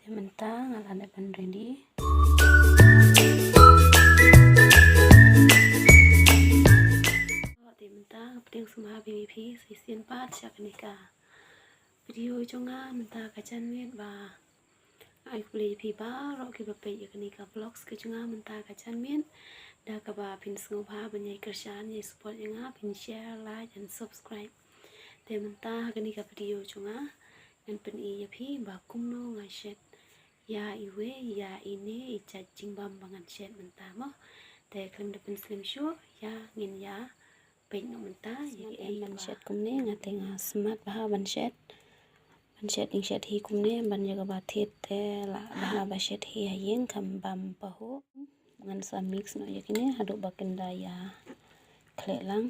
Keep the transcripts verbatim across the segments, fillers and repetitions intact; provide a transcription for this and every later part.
Te mynta nga la dep ban ready. Te mynta nga pdiang sngewbha biang ïa phi sa shisien pat sha kane ka video jong nga mynta ka janmiet ba ai khublei ïa phi baroh kiba peit ïa kane ka vlogs ka jong nga mynta ka janmiet. Da kaba phin sngewbha ban ïai kyrshan ïai support ïa nga, phin share, like and subscribe. Te mynta ha kane ka video jong nga ngan pyni ïa phi ba kumno nga shet ïa iwei ïa ine i jait jingbam ba ngan shet mynta mo. Te khlem da pynslem shuh, ïa ngin ïa peit noh mynta ïa kaei ban shet kumne. Nga te nga smat bha ban shet. Ban shet ïing shet hi kumne ban ïa kaba thied te lah bha ba shet hi ha ïing kam bam pahuh. Ngan sa mix noh ïa kine haduh ba kin da ïa khleh lang,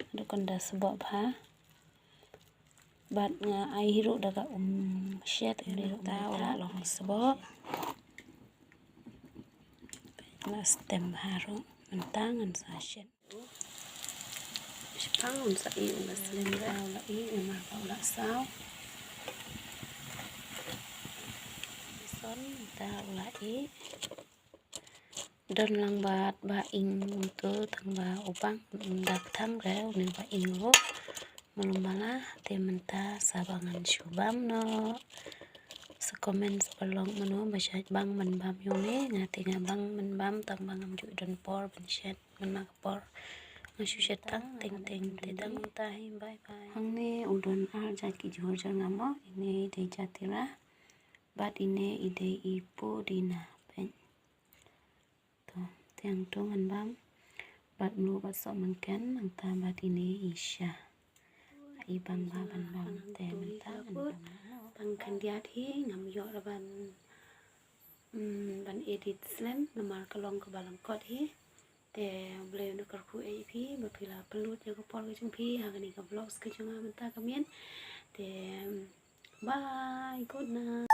haduh kan da sboh bha. Bad nga ai hi ruh da ka um shet, ïa mynta u la long sboh. La stem bha ruh, mynta ngan sa shet. Shipang un sa ih, un la slem bha, u la ih, namar ba u la saw. Son mynta u la ih. Don lang bad ba ing uto tang ba u bang, um, da kthang re une ba ing ruh. Malu mala te mynta sa ba ngan shu bam noh. Sa comment sa ba long mano ba shait bang ban bam ïa une, nga te nga bang ban bam tang ba ngam ju don por ban shet. Mynta ka por nga shu shet tang teng teng te tang mynta hi, bye bye. Hangne u don ar jait ki jhur jhur nga mo, ine i dei jatira bad ine i dei i pudina. Peit. To, te hangto ngan bam bad mluh bad sohmynken, nangta bad ine i sha. I bang bha ban bam te mynta ngan bam. Tang khyndiat hi ngam ïoh ruh ban, mm, ban edit slem namar ka long kaba lyngkot hi. Te U Blei un da kyrkhu ïa phi ba phi la pynlut ïa ka por ka jong phi ha kane ka vlogs ka jong nga mynta ka miet. Te bye, good night.